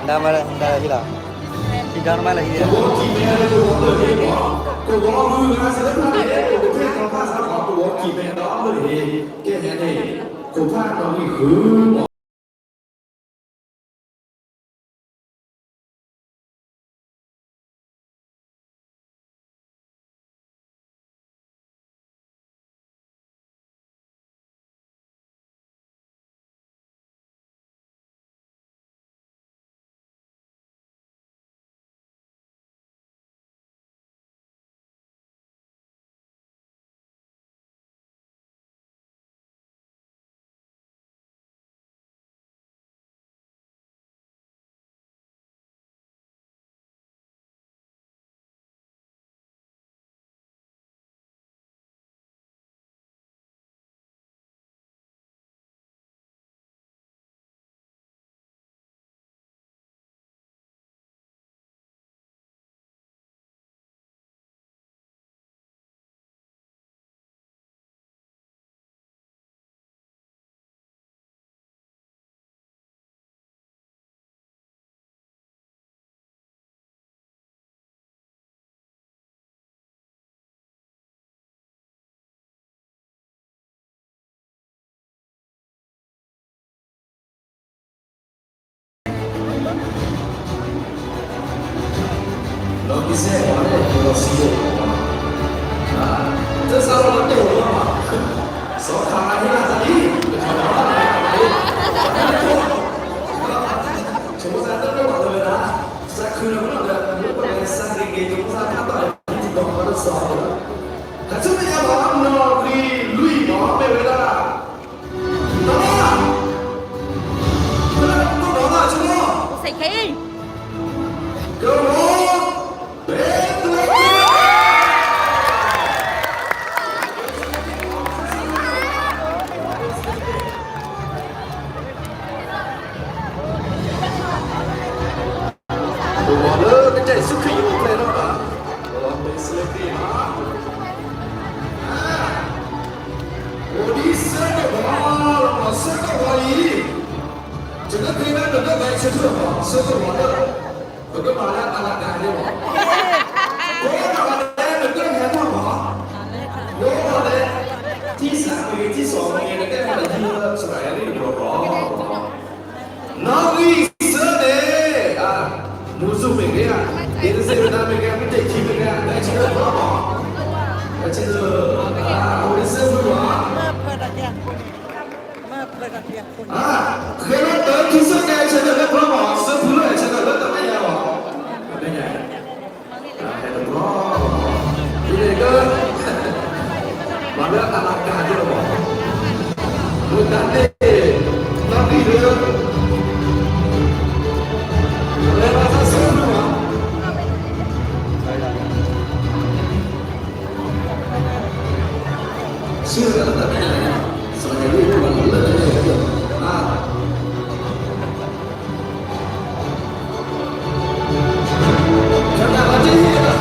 ဒါမှလဲ ဒါဟ့ၣ်လီၤ, ဒီးနမလဲ ဟ့ၣ်လီၤ, ကဝီၤမုၢ်ဂၤစဲဖၣ်န့ၣ် ကဝီၤကံၢ်မဲဒီးမုၢ်တဟ့ၣ်, ကဲဟဲန့ၣ် ခိၣ်ဖးနီၣ်ဂံၢ်ဃုမီၢ်.လီၤကစဲးဝဲန့ၣ် ပလီၤစံယိၣ်, တၢ်စးလီၤတၢ်အိၣ်လီၤ, စီၤခးဟ့ၣ်လီၤသးလံ, ဆိမိၣ်သးတၢ်တအိၣ်လၢၤဝဲဒၣ်, စးခုလၢမနီၤဒီး မ့ၢ်ပှၤလၢစးက့ၤက့ၤ ဆိမိၣ်သးဖးတီၢ်န့ၣ် တံၤတီၤဖီတစီၤ, ခါဆူမဲာ်ညါလီၤ နီၣ်ဂံၢ်လွံၢ်မီၢ် မ့ၢ်ဝဲဒၣ် တၢ်ဘၣ်, တၢ်ဘၣ်ဆိမိၣ်, ကဝီၤ, ဘဲကျိ ပဝဲလၢကစၢ်ယ့ၣ်ၡူးခရံာ်အိၣ်ဖျဲၣ်ထီၣ်ဘၣ်, ပဝဲမ့ၢ်စ့ၢ်ကီးဘၣ်, အိၣ်ဒ်ဆၢကတီၢ်လီၤ, ဆၢကတီၢ်အံၤ, ယကသ့ၣ်နီၣ်ကစၢ်ယ့ၣ်ၡူးခရံာ်အဂီၢ် ဆၢကတီၢ်လီၤ, ပကမၤလၢအလၤကပီၤန့ၣ်လီၤ, ကိးဂၤဒဲး နကဟဲထီၣ်လီၤ, ကိးဂၤဒဲး, ထံစးမ့ၢ်ဂ့ၤထံစီၤမ့ၢ်ဂ့ၤ နကဟဲလၢယဂီၢ်လီၤ. နီၣ်ဂံၢ်ဆၢန့ၣ်, မူစူၢ်မ့ၢ်ဂ့ၤဧါ, ဒ့တစ့ဝဲဒၣ်မ့ၢ်ဂ့ၤ မ့ၢ်တ့ၢ်ထံမ့ၢ်ဂ့ၤ ဟဲဆၢထၢၣ်ဖျီမီၢ်, ဟဲဆၢထၢၣ်, အိၣ်ဒ်ဆၢဖုလီၤ, ဃဲလီၤတၢ်ထံဆၢကဟဲဆၢထၢၣ်လၢဖျီမီၢ် ဆၢဖုလၢဟဲဆၢထၢၣ်လၢတၢ်မဲာ်ညါလီၤ, တၢ်မဲာ်ညါ ဟဲတဘျီ, ဒ်န့ၣ်က မၤလၢအလၤကပီၤန့ၣ်လီၤ, မ့ၢ်တၢ်န့ၣ်, နီၣ်ဂံၢ်လၢ, လဲၤဘၣ်တၢ်ဆၢဖုလီၤ, ဆၢထၢၣ်လၢတၢ်မဲာ်ညါ, စးထီၣ်လၢတၢ်မဲာ်ညါ, အါ တၢ်ဘၣ်တ့ၢ်ဟ့ၣ်လီၤ,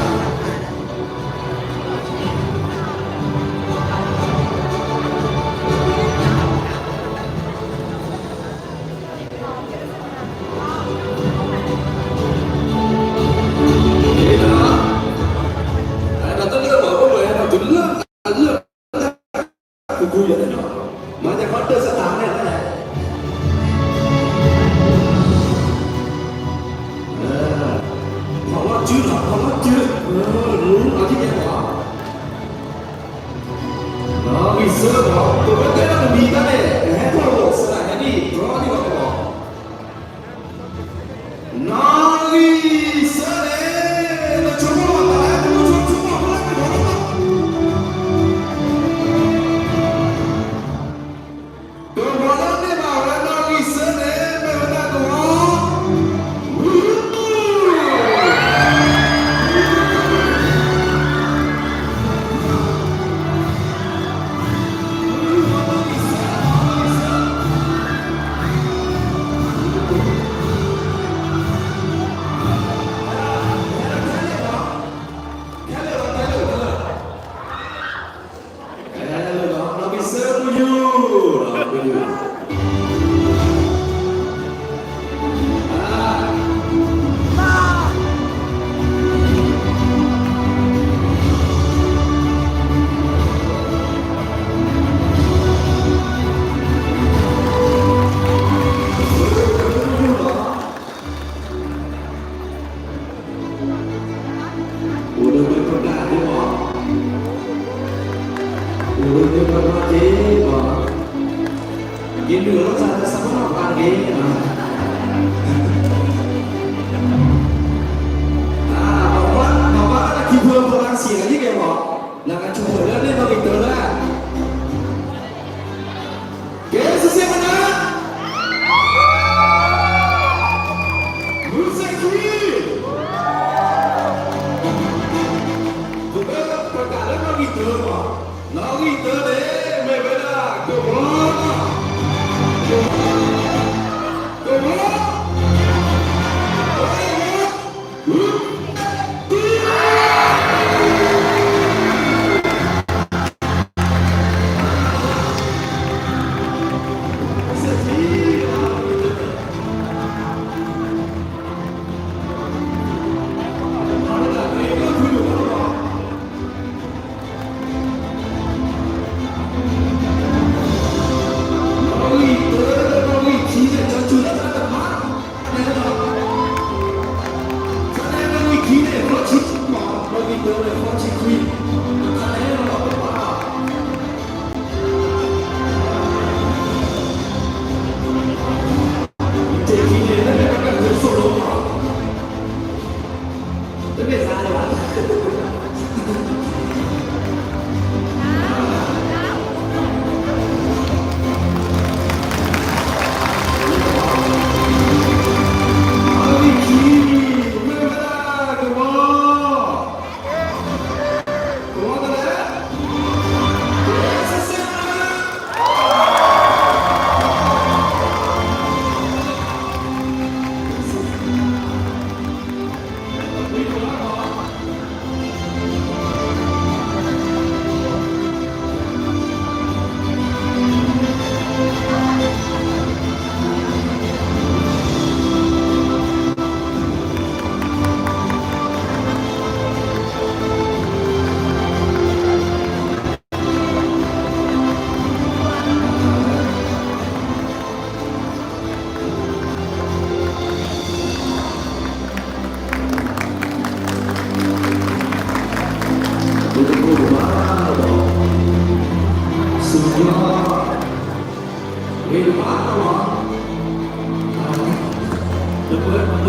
ပမ့ၢ်ပှၤ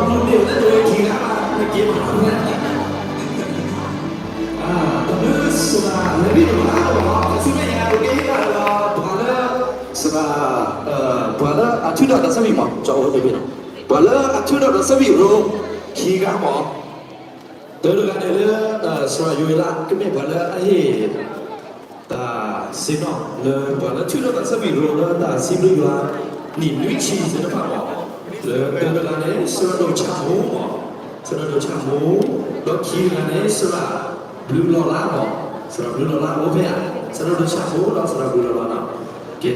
မူန့ၣ် ပတၢ်တဝဲခံဂၤဘၣ် နက့ၤမၤဖဲ တမ့ၢ်စှၤ လဲၤဘံၣ်တဘၣ်လီၤ ခါဆူမဲာ်ညါပကဟ့ၣ်လီၤဒီး ပှၤလၢ စှၤ ပှၤလၢအထုးထီၣ်တၢ်ဆၢမံၤမး ကၠီအိၣ်တဘ့ၣ်လီၤ ပှၤလၢအထုးထီၣ်တၢ်ဆၢမံၤရိ ခံဂၤမး တၢတဂၤန့ၣ်လၢ စှၤယွၤလၢကမ့ၢ်ပှၤလၢအဟ့ၣ် တၢ်ဆ့ၣ်နီၤလၢပှၤလၢထုးထီၣ်တၢ်ဆၢမံၤရိလၢတၢ်စံးဘျုးယွၤ နံၣ်နွံဆံသ့ၣ်တဖၣ်မး, လၢတၢတဂၤန့ၣ် စရၢဒိၣ်ဆၣ်မိၢ်မး, စရၢဒိၣ်ဆၣ်မိၢ်, ဒီးခံတဂၤန့ၣ် စရၢဘျုးလီၤလါမး, စရၢဘျုးလီၤလါအိၣ်ဖဲဧါ, စရၢဒိၣ်ဆၣ်မိၢ်ဒီးစရၢဘျုးလီၤလါနီၤ, ကဲဒီး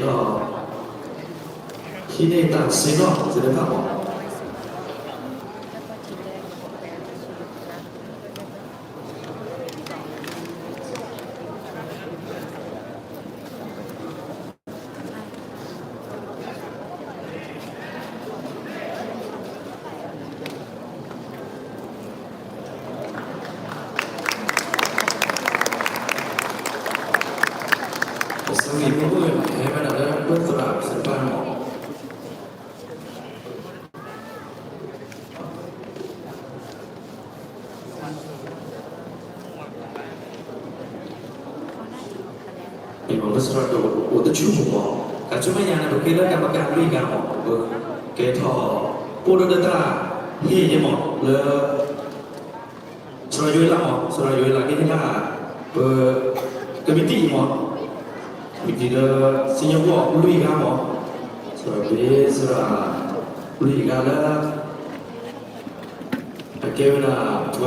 ဟံးန့ၢ်တၢ်ဆ့ၣ်နီၤသ့ၣ်တဖၣ်မး ပဆၢဂ့ၤဖိအိၣ်ဟဲဝဲဒၣ်လၢပသရၣ်စံးပာ်မး ပစရၢဒိၣ်အိၣ်တဆူၣ်မး, ကဆူမဲာ်ညါန့ၣ် ပကဲလၢကမကၤလွံၢ်ဂၤမး, ပကဲထီၣ် ပအိၣ်ဒီးတၢ်ဟ့ၣ်ယဲမး လၢ စရၢယွၤလါမး, စရၢယွၤလါကဟ့ၣ်လၢ ပ ကမံးတံာ်မး, ကမံးတံာ်လၢ စံၣ်ညီၣ်ကွီၢ်လွံၢ်ဂၤမး, စရၢဘ့စရၢ လွံၢ်ဂၤလၢ အကဲဝဲဒၣ်ပှၤ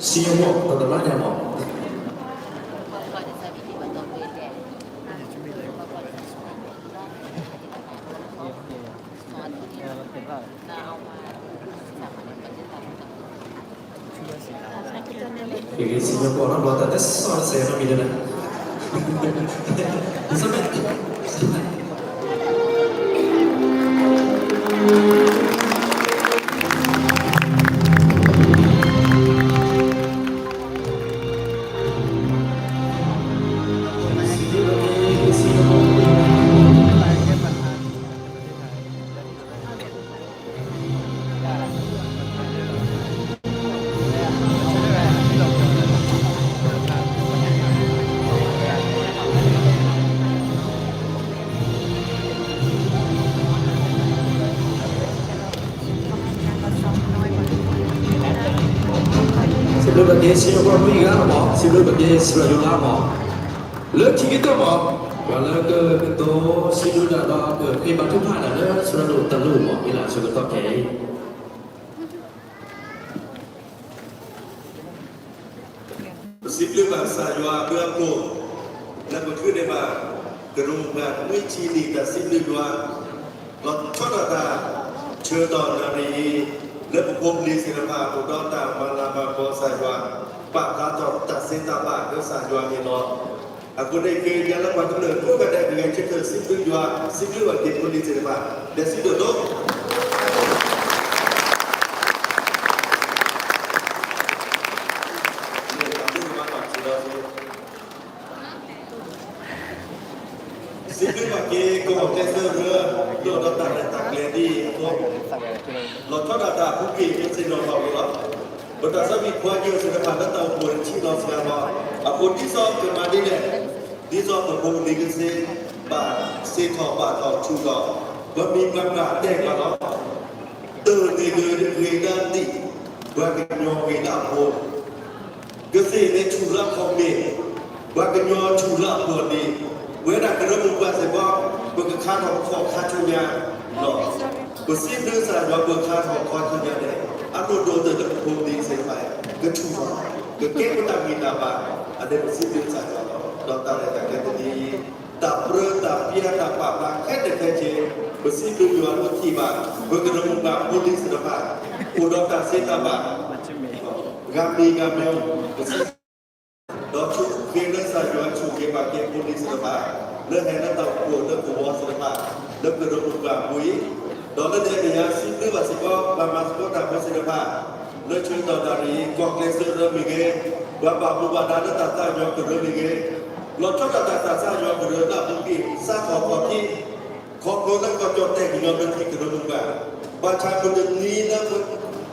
စံၣ်ညီၣ်ကွီၢ်တလါညါမး ကစံၣ်ညီၣ်ကွီၢ်နီတဘျီ တၢ်တဲဆီတစဲးနီတမံၤလၢၤ စံးဘျုးဘၣ်က့ၤ စံၣ်ညီၣ်ကွီၢ်လွံၢ်ဂၤမး, စံးဘျုးဘၣ်က့ၤ စရၢယိၤလါမး, လၢခံကတၢၢ်မး, ပှၤလၢကကတိၤစံးဘျုးတၢ်ဒီး ကဃ့ဘါထုကဖၣ်တၢ်လၢစရၢဒိၣ်တၢ်လီၢ်မး ဟ့ၣ်လီၤဆၢကတီၢ်ခဲအံၤ ပစံးဘျုးဘၣ်ကစၢ်ယွၤအဘျုးအဖှိၣ် လၢပဃုန့ၢ်ဘၣ် ကရူၢ်ပှၤနွံဆံနံၣ်တၢ်စံးဘျုးယွၤ လီၤဆီဒၣ်တၢ် ဆၢကတီၢ်နၣ်ရံၣ်အံၤ လၢပဖိပလံၤသ့ၣ်တဖၣ် အိၣ်ဒီးတၢ်မၤလၤမၤကပီၤကစၢ်ယွၤ ပာ်ဖျါထီၣ်တၢ်သ့တၢ်ဘၣ်လၢကစၢ်ယွၤန့ၣ်လီၤ. အဃိန့ၣ် ကယၤလၢပှၤကမျၢၢ်ကိးဂၤဒဲး ကဂဲၤဆၢထၢၣ်စံးဘျုးယွၤ စံးဘျုးဘၣ်က့ၤဖိလံၤသ့ၣ်တဖၣ် လဲၤစံးဒိၣ်ဒိၣ် စံးဘျုးဘၣ်က့ၤ ကီၢ်ကျဲးစၢးရၢ ဒီးတၢ်ရဲၣ်တၢ်ကျဲၤဒ်အံၤအဃိ လီၤဆီဒၣ်တၢ်အပူၤကွံာ် ပသ့ၣ်နီၣ်ထီၣ်က့ၤလီၤ. ပတၢ်သးဝံၣ်ခွါယဲၢ်သ့ၣ်တဖၣ်လၢတၢ်အိၣ်ဖှိၣ်တဆံလီၤစှၤလီၤ. အဃိဒ်သိးကမၤဒ်လဲၣ်, ဒ်သိးပဖိပလံၤကသ့ ဘၣ်စ့ထီၣ်ဘၣ်ထီၣ်ထူၣ်ထီၣ်, ပမံၤပှၤမၤတဲာ်ပှၤလီၤ. တၢ်န့ၣ်ဂ့ၤလၢအသံၣ်, ပှၤကညီဂ့ၤလၢအဖိ ကသ့ၣ်န့ၣ်ထူၣ်လၢအခီၣ်မ့ၣ်, ပှၤကညီထူၣ်လၢအဖိန့ၣ်, ပဝဲဒၣ်ကရၢမိၢ်ပှၢ်စ့ၢ်ကီး ပကခါထီၣ်ခီၣ်ခါဆူညါ, ပစံးဘျုးကစၢ်ယွၤ ပခါထီၣ်ခီၣ်ဆူညါန့ၣ် အဒိၣ်ဒိၣ်တၢ်လၢပဖိပလံၤသ့ၣ်တဖၣ် ကထူၣ်လီၤ, ကကဲပတၢ်ဂံၢ်တၢ်ဘါ, အန့ၣ်ပစံးဘျုးကစၢ်ယွၤလီၤ. ဒီးတၢ်ရဲၣ်တၢ်ကျဲၤတနံၤအံၤ တၢ်ပြၢတၢ်ပြါတၢ်ပာ်ဖျါခဲလၢာ်ခဲဆ့, ပစံးဘျုးယွၤလၢခံဘၣ် ပကရၢမိၢ်ပှၢ်ဖိလံၤသ့ၣ်တဖၣ် အိၣ်ဒီးတၢ်သ့တၢ်ဘၣ် ဂၤမံၤဂၤမံၤ ပစံး ဒီးဆိၣ်ဂ့ၤလၢကစၢ်ယွၤဆိၣ်ဂ့ၤဘၣ်က့ၤဖိလံၤသ့ၣ်တဖၣ် လၢဟဲလၢတၢ်အိၣ်ဖှိၣ်လၢကဝီၤသ့ၣ်တဖၣ် လၢကရၢမိၢ်ပှၢ်အပူၤအံၤ, ဒီးလၢန့ၣ်အမဲာ်ညါစံးဘျုးဘၣ်စ့ၢ်ကီး ပှၤမၤသကိးတၢ်ဖိသ့ၣ်တဖၣ် လၢဆၢကတီၢ်နၣ်ရံၣ်အံၤ ကီၢ်ကျဲးစၢးရၢမ့ၢ်ဂ့ၤ, ပှၤဘၣ်မူဘၣ်ဒါလၢတၢ်သးကညီၤကရၢမ့ၢ်ဂ့ၤ, လီၤဆီဒၣ်တၢ်သးကညီၤကရၢလၢအပူၤကွံာ် စးထီၣ်ခီၣ်ထံး ခီဖျိလၢကီၢ်ကၠီၣ်တဲၣ်ကညီနၢထံကရၢမိၢ်ပှၢ် ဘၣ်ဆၣ်မုၢ်တနံၤလၢ ပဝဲဒၣ်သ့ၣ်တဖၣ် ပဖီၣ်တန့ၢ်ဖီၣ်တဘၣ်အဃိန့ၣ် လီၤအိၣ်က့ၤလၢပှၤတကလုာ်အစုပူၤ, မ့မ့ၢ်မုၢ်မဆါတနံၤ ပစံးဘျုးကစၢ်ယွၤလီၤ. ဟဲက့ၤ မၤတံၤမၤသကိးပူထီၣ်, ဒီးမၤသကိးဒီးပဝဲဒၣ်ကီၢ်ကၠီၣ်တဲၣ် ကညီတကလုာ်ကရူၢ်ကၢ်, ယဃ့ကညးလၢပှၤဘၣ်မူဘၣ်ဒါသ့ၣ်တဖၣ် လၢအကဲကရူၢ်ကၢ်ဖိန့ၣ် ပှၤကညီဖိန့ၣ်သ့ၣ်တဖၣ် ဂ့ၤထူၣ်ဂဲၤထၢထၢကိးဂၤ လၢမၤတၢ်လၢတၢ်စၢ်ယွၤကရၢ ဆၢထၢၣ်ဘၣ်ပာ်သးန့ၣ် ဆၢထၢၣ် လၢမၤတၢ်တၢ်စၢ်ယွၤကရၢ နကွၢ်ပှၤသ့ၣ်တဖၣ်အံၤ စးထီၣ်လၢအခိၣ်ဒိၣ်ကတၢၢ် သရၣ်ဟဲန့ၣ် သရၣ်ဟဲန့ၣ်ဝါ မ့ၢ်ဝဲဒၣ်ကရူၢ်ကၢ်ဖိန့ၣ် မ့ၢ်ကီၢ်ကၠီၣ်တဲၣ် အပှၤဒဲးတၢ်ဒိၣ်ကတၢၢ် ဒီးတကးဒံးဘၣ်လၢ ကီၢ်န့ၣ်လဲၣ် လူ့နၢ်ပၢၢ် လၢကီၢ်အံၤသ့ၣ်တဖၣ် ဒီးဝဲဒၣ်မုၢ်မူဒါ ဒီးပှၤမၤသကိးတၢ်သရၣ်နီၣ်မ့ၢ်ဂ့ၤ သရၣ်တဘျုးဂၤ မ့ၢ်ဝဲဒၣ်ကရူၢ်ကၢ်ဖိန့ၣ်ခဲလၢာ်လီၤ. ပစံးဘျုးကစၢ်ယွၤ ဒီးအဃိန့ၣ်ပမၤသကိးတၢ် တုၤပမၤသကိးတၢ်ပထီခိၣ်လီၤခိၣ်ပမၤတၢ်န့ၣ် ပဂံၢ်ပဘါဆူၣ်ထီၣ်, ပဂံၢ်ပဘါဆူၣ်ထီၣ်, ဒီးစံးဘျုးဘၣ်အဒိၣ်အါ လီၤဆီဒၣ်တၢ်ပှၤလၢအထုးထီၣ်တၢ်သးဝံၣ် လၢတၢ်စံးဘျုးယွၤနံၣ်နွံဆံန့ၣ် ပသရၣ်ဒိၣ်ဆၣ်မူအတၢ်ဂံၢ်တၢ်ဘါ တဒၢတဘဲဘၣ် တဆူၣ်တဆဲးဘၣ်. ဖဲအဝဲဒၣ်ထုးထီၣ်တၢ်သးဝံၣ်အဖျၢၣ်အခါန့ၣ် အိၣ်လၢတၢ်ဆါဟံၣ်လီၤမ့ၢ်အိၣ် မ့ၢ်လၢအဲၣ်ဘၣ်ပှၤကလုာ် ဒီးလၢနဲမဲာ်ညါ ပှၤလၢအထုးထီၣ်တၢ်ဒဲးတၢ်သးဝံၣ်ဒိသ့ၣ်တဖၣ် ပသရၣ်ဘျုးလီၤလၢအဘ့ၣ်တူၢ်ဘၣ်ဘၣ်သးဒီးဘၣ်ဒီး အိၣ်ဝဲဒၣ်လၢကီၢ်လၤပူၤ မ့ၢ်တၢ်ဘျုးလီၤလၢအဘ့ၣ်တူၢ်ဆၢထၢၣ်န့ၣ် မ့ၢ် အဝဲဒၣ်ထုးထီၣ် အဒိ အတၢ်ကလုၢ်သ့ၣ်တဖၣ် အဒ်န့ၣ်အဖျၢၣ်န့ၣ် ထုးထီၣ်လၢကီၢ်အမဲရကၤ ပသရၣ်လၢကီၢ်လၤပူၤ လၢကီၢ်ပယီၤပူၤထုးထီၣ်အလီၢ် ဒီးပသးဝံၣ်တၢ်န့ၣ် ပသးဝံၣ်ဂၤတီၤဂၤတီၤ ပပာ်ဖှိၣ်ထီၣ်သး ကဲထီၣ်က့ၤတၢ်သးဝံၣ်လၢမၤလၤမၤကပီၤကစၢ်ယွၤဖးဒိၣ် ပစံးဘျုးဘၣ်က့ၤပှၤထုးထီၣ်တၢ်သးဝံၣ် လုၢ်ဒိၣ်ပှ့ၤဒိၣ်လၢပှၤဒိၣ်ပှၤဂီၢ်လီၤ. ဒီးစံးဘျုးစ့ၢ်ကီး committee စံၣ်ညီၣ်ပှၤသ့ၣ်တဖၣ် ဒီးပှၤမၤသကိးတၢ်သ့ၣ်တဖၣ်ကိးဂၤဒဲး ဒ်ယတဲတ့ၢ်လံ ဒီးယဃ့ကညး ခဲမုၢ်ဆ့ၣ်ဂီၤခီ ဃိးနၣ်ရံၣ်တခီတုၤလၢမုၢ်ထူၣ်န့ၣ် ပကအိၣ်ဒီးတၢ်ပာ်ဖးဒိၣ်လၢတၢ်စံးဘျုးစံးဖှိၣ်က့ၤကစၢ်ယွၤ လၢပၢဆှၢဘၣ်ပကရူၢ်ပှၤနံၣ်နွံဆံ အဃိန့ၣ် ယဃ့ကညးလၢပှၤသးဝံၣ်တၢ်ဖိကိးမုၢ်ဒဲး အိၣ်တီၢ် ပကဘီတံၢ်ပာ်ဖှိၣ်လိာ်သး ဟဲကီၢ်တၢ်ဘါမ့ၢ်တၢ်လဲၤတၢ်က့ၤမ့ၢ်ဂ့ၤန့ၣ် ဃ့လၢလံာ်အစံကၠိသ့ၣ်တဖၣ် ခရံာ်စတီလံာ်အစံကၠိ ရှံလိၤလံာ်အစံကၠိ ကၠီၣ်တဲၣ်ကညီလံာ်အစံကၠိ ဒီးလံာ်အစံကၠိအဂုၤအဂၤလၢသးဝံၣ်ခွါယဲၢ်မ့ၢ်ဂ့ၤန့ၣ် ပကဟဲကၠီဖှိၣ်လိာ်သးက့ၤ ပကမၤလၤမၤကပီၤယွၤ လၢတၢ်သးဝံၣ်ဖးဒိၣ်ဒီးပဃ့သရၣ်လၢဝံၣ်ခါအံၤန့ၣ် ကကဲပှၤဝံၣ်ခါအံၤလီၤ. ခဲမုၢ်ဆ့ၣ်ပကဘီတံၢ်လိာ်သးခဲလၢာ်ခဲဆ့ သးဝံၣ်ဖှိၣ် လၢတၢ်စံးဘျုးက့ၤကစၢ်ယွၤ လၢပၢဆှၢဘၣ်ပကရူၢ်ပှၤ ကဲထီၣ်အနံၣ်နွံဆံ ဒ်ပမီထိၣ်ကွဲးဘၣ်သးဒီး ဂံၢ်ပမုၢ်နံၤစံးဘျုးယွၤ တၢ်နာ်ဒိၣ်ယိာ်ကစၢ်လီၤ. ပဖိပလံၤသ့ၣ်တဖၣ် ကစၢ်တခါဆူညါ အဃိန့ၣ်ဃ့ညါဘၣ် ပှၤကညီဖိသ့ၣ်တဖၣ်ကိးမုၢ်ဒဲး ကကၠီလိာ်သးဒီးခဲမုၢ်ဆ့ၣ် ပကဘၣ်တၢ်မၤကပီၤကစၢ်ယွၤကဒုးဖးဒိၣ်ကဒီးလၢအံၤန့ၣ်လီၤ. အဃိန့ၣ်မ့ၢ်တၢ်စံးဘျုးက့ၤ ဒီးဆိၣ်ဂ့ၤဆိၣ်ဝါလၢန့ၣ်မဲာ်ညါန့ၣ် လီၤဆီဒၣ်တၢ် ဒ်ယတဲအဖီခိၣ်န့ၣ် တၢ်စးထီၣ်စးတၢ်စးယွၤကရၢလၢကီၢ်ကၠီၣ်တဲၣ်န့ၣ်မ့ၢ်ဝဲဒၣ် ပဝဲဒၣ်ကီၢ်ကၠီၣ်တဲၣ်ကညီကလုာ်ကရူၢ်ကရူၢ်ပှၤဒီးကီၢ် T K B C လီၤ. အဃိန့ၣ်န့ၣ် ခဲအံၤန့ၣ် အဝဲဒၣ်ဒီးတၢ်မုၢ်လၢ်ကွၢ်စိ လၢကမၤအါထီၣ်မၤစၢၤတၢ် လီၤဆီဒၣ်တၢ်လၢထံလီၢ်ကီၢ်ပူၤ လီၤဆီဒၣ်တၢ်လၢထံလီၢ်ကီၢ်ပူၤပှၤမၤတ့ၢ်န့ၣ် ကဘၣ်ဒိးသန့ၤသးလၢပတၢ်အိၣ်ဖှိၣ်လၢပနီၢ်တၢ်ဆါကညီၤလၢမၤတ့ၢ်ဝဲဒၣ် အိၣ်လၢထံဆၢကီၢ်ဆၢသ့ၣ်တဖၣ် ဒီးကမၤက့ၤတၢ် ပကဂုာ်လဲၤထီၣ်က့ၤ ပဂုာ်လဲၤထီၣ်က့ၤ ပမၤအါထီၣ်က့ၤ ဒ်သိးပပှၤကလုာ်ဖိလံၤသ့ၣ်တဖၣ် အိၣ်လၢထံလီၢ်ကီၢ်ပူၤသ့ၣ်တဖၣ် မ့ၢ်ဘၣ်ကီဘၣ်ခဲစ့ၢ်ကီး တၢ်ဆိၣ်ဂ့ၤတၢ်တိစၢၤမၤစၢၤတၢ်ကဟုကယာ်သ့ၣ်တဖၣ်ကတုၤဃီၤ အိၣ်ဒီးတၢ်ရဲၣ်တၢ်ကျဲၤ တၢ်အိၣ်ဖှိၣ်သ့ၣ်တဖၣ် အါတက့ၢ်မ့ၢ်တဲလၢအဂ့ၢ်န့ၣ် အိၣ်ဝဲဒၣ်လၢ ပှၤကညီဒိၣ်ထံဖိစံးအဖီလာ် ကီၢ်တဖၣ်လၢအိၣ်မူလၢထံဆၢကီၢ်ဆၢသ့ၣ်တဖၣ်န့ၣ် ဒီးစးလၢကီၢ်ပၤကူၣ်ကီၢ်မုၢ်ကီၢ် လီၤတဖုတဖုဒီးတုၤလၢကီၢ်ပနံၣ်ကီၢ်တဖၣ်သ့ၣ်တဖၣ် ဒီးအဃိန့ၣ် ပှၤသးစၢ်ဝဲၤဒီးသ့ၣ်ညါတၢ်ပၢၢ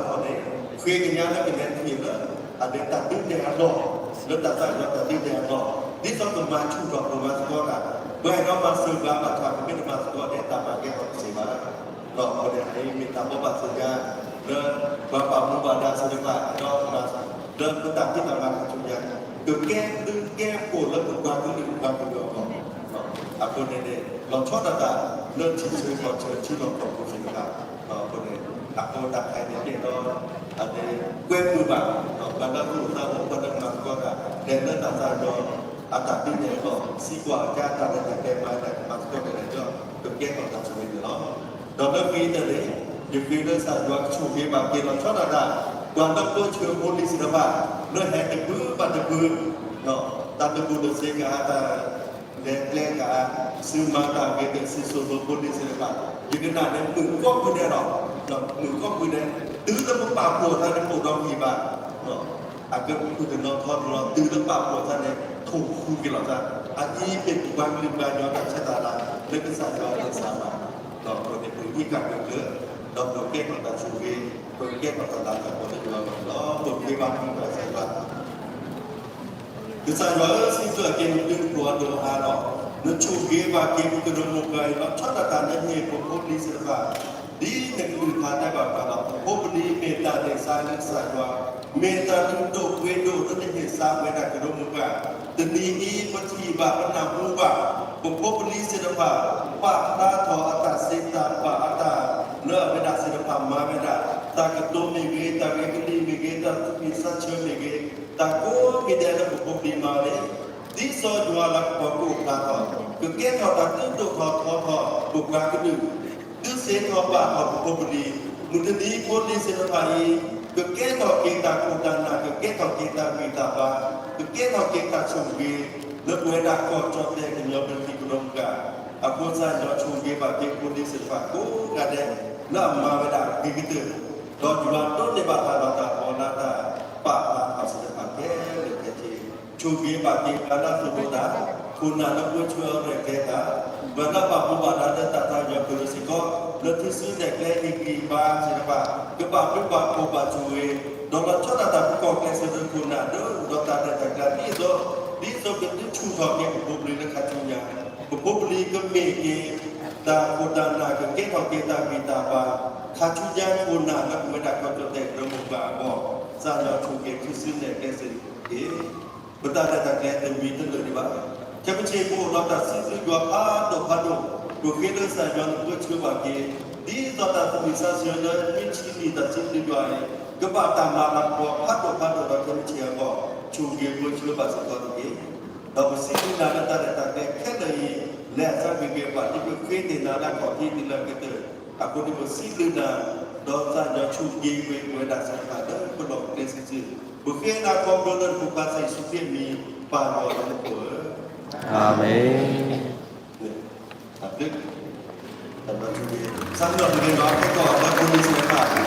်အါထီၣ်န့ၣ် ဃ့ကညးလၢကနဲထံၣ်လၢ အဒဲးတၢ်ဒုးနဲၣ်အလီၢ် လၢတၢ်သးစၢ်ယွၤတၢ်ဒုးနဲၣ်အလီၢ် ဒ်သိးကမၤဆူၣ်ထီၣ်ပမၤသကိးတၢ် ပှၤအဲၣ်ဒိးမၤစၢၤပှၤဘၣ်ဆၣ် ပမ့ၢ်တမၤသကိးန့ၣ် တၢ်မၤကဲထီၣ်တသ့ဘၣ် ဒီးအဃိန့ၣ် အအံၤမ့ၢ်တၢ်ဘိးဘၣ်သ့ၣ်ညါ လၢ ပှၤဘၣ်မူဘၣ်ဒါသ့ၣ်တဖၣ် အဲၣ်ဒိးမၤ လၢပတၢ်ဖံးတၢ်မၤခါဆူညါ ကကဲသုးကဲဖိးလၢပပှၤကလုာ်ပှၤကညီအဂီၢ် အဃိန့ၣ်န့ၣ် လီၤဆီဒၣ်တၢ် လၢထံဆၢကီၢ်ဆၢထံလီၢ်ကီၢ်ပူၤသ့ၣ်တဖၣ် အဃိန့ၣ် အဃိတၢ်ခါအံၤန့ၣ် ယအဲၣ်ဒိး အန့ၣ် ကွဲမုာ်ဘၣ် ပှၤလၢသူၣ်အိၣ်သးအိၣ် ပှၤလၢမၤသကိးတၢ် လၢ လဲၤလၢတၢ်သးယွၤ အတၢ်ဒုးနဲၣ်အလီၢ် စံးကွၢ်အကါတၢ်ရဲၣ်တၢ်ကျဲၤမၤတၢ်ကမၤသကိးတၢ်ဒီး ကကဲထီၣ်တၢ်ဆိၣ်ဂ့ၤန့ၣ်လီၤ. ဒီးလၢခံတၢ်န့ၣ် ယဃ့လၢကစၢ်ယွၤကဆိၣ်ဂ့ၤဘၣ်က့ၤလီၤဆီဒၣ်တၢ် ပှၤလၢပၢဆှၢဖိလံၤသ့ၣ်တဖၣ် လၢဟဲတပူၤဘၣ်တပူၤ တၢ်တပူၤတစ့ကဟးတၢ် လဲၤကျဲကဟး စုမၤတၢ်ဂ့ၤက့ၤ စံၣ်စိၤလိၤဖိလံၤသ့ၣ်တဖၣ် ယကနၣ်န့ၣ် မုာ်ကိးပူၤဒဲးလီၤ. မုာ်ကိးပူၤဒဲး တုၤလၢပပာ်ဖှိၣ်သးန့ၣ် ပိာ်ဒီဖံးဘၣ် အကခုၣ်တနီၤထီတနီၤ တုၤလၢပာ်ဖှိၣ်သးန့ၣ် ထိၣ်ဃူက့ၤလီၤသး အအံၤမ့ၢ်ပပှၤကလုာ်ပှၤကညီတၢ်ဆဲးတၢ်လၤ လၢကစၢ်ယွၤအသးဘၣ် ဒီးပန့ၣ်ပဂံၢ်က့ၤကကျၢၤ ဒီးပကဲထီၣ်တၢ်ဆိၣ်ဂ့ၤ ပကဲထီၣ်တၢ်လၤကပီၤလၢယွၤအဂီၢ်န့ၣ်လီၤ. ပဃ့ဘါထုကဖၣ်ကစၢ်ယွၤ ကစၢ်ယွၤဧၢ, စံးဘျုးက့ၤနဘျုးနဖှိၣ်အဒိၣ်အါလီၤ. နဆိၣ်ဂ့ၤဘၣ်က့ၤပကရၢမိၢ်ပှၢ်အံၤလီၤ. ဆီဒၣ်တၢ်နဟ့ၣ်ပဖိပလံၤသ့ၣ်တဖၣ် ဒ်နကလုၢ်ကထါတဲဘၣ်ပှၤလီၤ. ပဖိပလံၤမ့ၢ်တၢ်သ့ၣ်စးလၢကစၢ်ယွၤ, မ့ၢ်တၢ်လုၢ်ဒိၣ်ပှ့ၤဒိၣ်လၢနဟ့ၣ်စးဝဲဒၣ်ကရၢမိၢ်ပှၢ်. တနံၤအံၤ ပထံၣ်ဘၣ်ပနၢ်ဟူဘၣ် ပဖိပလံၤသ့ၣ်တဖၣ် ပာ်ဖျါထီၣ်အတၢ်သ့တၢ်ဘၣ်အတၢ် လၢအဝဲဒၣ်သ့ၣ်တဖၣ်မၤဝဲဒၣ် တၢ်ကတိၤမ့ၢ်ဂ့ၤ, တၢ်ဂဲၤကလံၣ်မ့ၢ်ဂ့ၤ, တၢ်သူၣ်မံသးဆၢမ့ၢ်ဂ့ၤ, တၢ်ကိးမံၤဒဲးလၢပဖိပလံၤမၤန့ၣ် ဒ်သိးယွၤလၤကပီၤကအိၣ်ဖျါထီၣ်, ကကဲထီၣ်တၢ်ဒုးဒိၣ်ထီၣ်ထီထီၣ် ပပှၤကလုာ်, ဒုးသ့ထီၣ်ဘၣ်ထီၣ်ပဖိပလံၤ, မုၢ်တနံၤဖိလံၤသ့ၣ်တဖၣ်အံၤ ကကဲထီၣ်က့ၤတၢ်ခိၣ်တၢ်နၢ်, ကကဲထီၣ်က့ၤတၢ်ဂံၢ်တၢ်ဘါ, ကကဲထီၣ်က့ၤတၢ်ဆိၣ်ဂ့ၤ လၢပဝဲဒၣ်ကီၢ်ကၠီၣ်တဲၣ်ကညီဘျၢထံကရၢမိၢ်ပှၢ်, အဃိသတးဒီးဆိၣ်ဂ့ၤဘၣ်က့ၤဖိလံၤသ့ၣ်တဖၣ်ကိးဂၤဒဲး လၢအမၤဝဲဒၣ်အဂ့ၤကတၢၢ် ဒီးယွၤဒိးန့ၢ်ဘၣ်တၢ်လၤတၢ်ကပီၤလၢတၢ်ပာ်ဖျါထီၣ်သ့ၣ်တဖၣ်ခဲလၢာ်ခဲဆ့, ဆိၣ်ဂ့ၤဘၣ်က့ၤပှၤလၢအသိၣ်လိတၢ်, ခိၣ်နၢ်လၢပၢဆှၢအရဲၣ်ကျဲၤတၢ်, ပှၤလၢအဘၣ်မူဘၣ်ဒါလၢတၢ်သးယွၤပူၤစ့ၢ်ကီး, လၢထူစုနဲၣ်ကျဲဟ့ၣ်ဂံၢ်ဘါသ့ၣ်တဖၣ် ကဘၣ်ဘျုးဘၣ်ဖှိၣ်ဘၣ်ဆိၣ်ဂ့ၤ, ဒီးလီၤဆီဒၣ်တၢ်ပကီၢ်ကျဲးစၢးလၢခိၣ်နၢ် ဒိၣ်ဒီးတၢ်ရဲၣ်တၢ်ကျဲၤ ဒ်သိး ဒ်သိးကဒုးဆူၣ်ထီၣ်က့ၤပဖိပလံၤလၢခါဆူညါ, ပဖိပလံၤကမ့ၢ်က့ၤ တၢ်ခိၣ်တၢ်နၢ် ကကဲထီၣ်က့ၤတၢ်ဂံၢ်တၢ်ဘါ, ခါဆူညါခိၣ်နၢ်လၢပဝဲဒၣ်ကီၢ်ကၠီၣ်တဲၣ်ကရၢမိၢ်ပှၢ်အဂီၢ်, ကစၢ်ယွၤဆိၣ်ဂ့ၤထူစုနဲၣ်ကျဲစ့ၢ်ကီး, ပတၢ်ရဲၣ်တၢ်ကျဲၤတမံၤတလၢာ်ဒံးဘၣ်. ခဲမုၢ်ဆ့ၣ်ပအိၣ်ဒီးတၢ်စံးဘျုးယွၤ ဖးဒိၣ်ဖးဒိၣ်, ပဃ့လၢကစၢ်ယွၤနပၢဆှၢဘၣ်က့ၤ, ဒ်သိးတၢ်သူၣ်မံသးဆၢလၢနွံဆံနံၣ်တၢ်စံးဘျုးယွၤအံၤ ကဘၣ်တၢ်မၤလၤကပီၤဖးဒိၣ်ဖးဒိၣ်ဒီးခဲမုၢ်ဆ့ၣ်အဂီၢ်, ဆိၣ်ဂ့ၤပၢဆှၢဘၣ်စ့ၢ်ကီးတက့ၢ်. ဒီးပစံးဘျုးနၤလၢတၢ်ရဲၣ်တၢ်ကျဲၤခဲလၢာ်အံၤ, လဲၤအသးက့ၤက့ၤပှၤဒ်ပဃ့တ့ၢ်နၤလၢအခီၣ်ထံးတုၤလၢအကတၢၢ်, အဃိန့ၣ်ပစံးဘျုးနၤ, ဒီးကစၢ်ယွၤဆိၣ်ဂ့ၤဝဲဒၣ်သ့ၣ်တဖၣ်လၢပလီၢ်ကျဲစုာ်စုာ်, ပဃ့နၤခီဖျိလၢနဖိခွါကစၢ်ယ့ၣ်ၡူးခရံာ်အမံၤ, ပၢ်ယွၤလၢနဖိခွါဧၢ, အၤမ့ၣ်. တၢ်ဘျုး, တၢ်ဘျုး, ဆၢကတီၢ်တဂ့ၤဒီး ခဲကီၢ်အဖိလံၤသ့ၣ်တဖၣ်